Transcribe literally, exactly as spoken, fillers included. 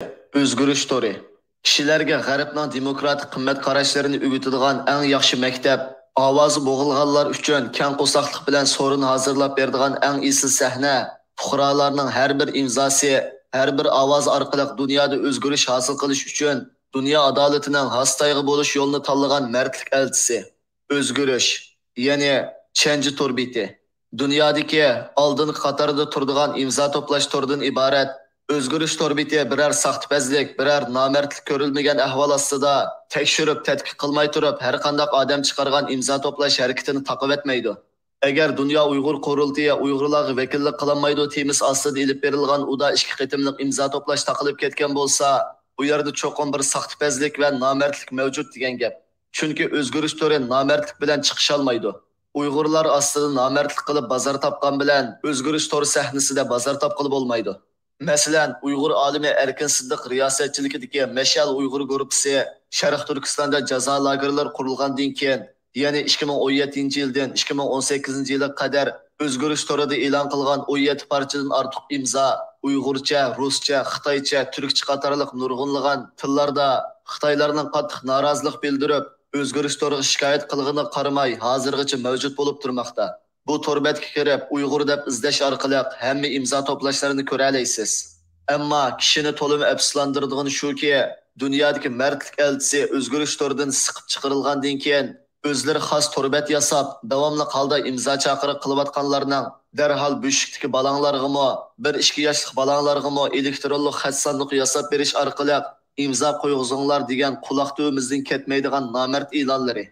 ئۆزگىرىش تورى. كىشىلەرگە غەربنىڭ دېموكراتىك قىممەت قاراشلىرىنى ئۆگىتىدىغان ئەڭ ياخشى مەكتەپ، ئاۋازى بوغۇلغانلار ئۈچۈن كەڭ قورساقلىق بىلەن سورۇن ھازىرلاپ بېرىدىغان ئەڭ ئېسىل سەھنە، پۇقرالارنىڭ ھەر بىر ئىمزاسى، ھەر بىر ئاۋاز ئارقىلىق دۇنيادا ئۆزگىرىش ھاسىل قىلىش ئۈچۈن دۇنيا ئادالىتىنىڭ ھاسىتايغا بولۇش يولىنى تاللىغان مەردلىك ئەلچىسى. ئۆزگىرىش، يەنى چەنجى تور بېتى. دۇنيادىكى ئالدىنقى قاتاردا تۇرىدىغان ئىمزا توپلاش تورىدىن ئىبارەت. ئۆزگىرىش تور بېتى بىرەر ساختىپەزلىك، بىرەر نامەردلىك كۆرۈلمىگەن ئەھۋال ئاستىدا تەكشۈرۈپ، تەتقىق قىلماي تۇرۇپ، ھەرقانداق ئادەم چىقارغان ئىمزا توپلاش ھەرىكىتىنى تاقىۋەتمەيدۇ. ئەگەر دۇنيا ئۇيغۇر قۇرۇلتىيى ئۇيغۇرلارغا ۋەكىللىك قىلالمايدۇ تېمىسى ئاستىدا ئېلىپ بېرىلغان ئۇدا ئىككى قېتىملىق ئىمزا توپلاش تاقىلىپ كەتكەن بولسا، ئۇ يەردە چوقۇم بىر ساختىپەزلىك ۋە نامەردلىك مەۋجۇت دېگەن گەپ. چۈنكى ئۆزگىرىش تورى نامەردلىك بىلەن چىقىشالمايدۇ. ئۇيغۇرلار ئاستىدا نامەردلىك قىلىپ بازار تاپقان بىلەن ئۆزگىرىش تورى سەھنىسىدە بازار تاپقىلى بولمايدۇ. مەسىلەن، ئۇيغۇر ئالىمى ئەركىن سىددىق رىياسەتچىلىكىدىكى مەشئەل ئۇيغۇر گۇرۇپپىسى شەرقىي تۈركىستاندا جازا لاگېرلىرى قۇرۇلغاندىن كېيىن، يەنى ئىككى مىڭ ئون يەتتىنچى يىلدىن ئىككى مىڭ ئون سەككىزىنچى يىلغا قەدەر ئۆزگىرىش تورىدا ئېلان قىلغان ئون يەتتە پارچىدىن ئارتۇق ئىمزا ئۇيغۇرچە، رۇسچە، خىتايچە، تۈركچە قاتارلىق نۇرغۇنلىغان تىللاردا خىتايلارنىڭ قاتتىق نارازىلىق بىلدۈرۈپ، ئۆزگىرىش تورىغا شىكايەت قىلغىنىغا قارىماي، ھازىرغىچە مەۋجۇت بولۇپ تۇرماقتا. بۇ تور بەتكە كىرىپ، ئۇيغۇر دەپ ئىزدەش ئارقىلىق ھەممە ئىمزا توپلاشلىرىنى كۆرەلەيسىز. ئەمما كىشىنى تولىمۇ ئەپسۇسلاندۇرىدىغىنى شۇكى، دۇنيادىكى مەردلىك ئەلچىسى ئۆزگىرىش تورىدىن سىقىپ چىقىرىلغاندىن كېيىن، ئۆزلىرى خاس تور بەت ياساپ، داۋاملىق ھالدا ئىمزا چاقىرىق قىلىۋاتقانلارنىڭ دەرھال بۆشۈكتىكى بالاڭلارغىمۇ، بىر ئىككى ياشلىق بالاڭلارغىمۇ ئېلېكترونلۇق خەت ساندۇقى ياساپ بېرىش ئارقىلىق ئىمزا قويغۇزۇڭلار دېگەن قۇلاق تۈۋىمىزدىن كەتمەيدىغان نامەرد ئېلانلىرى.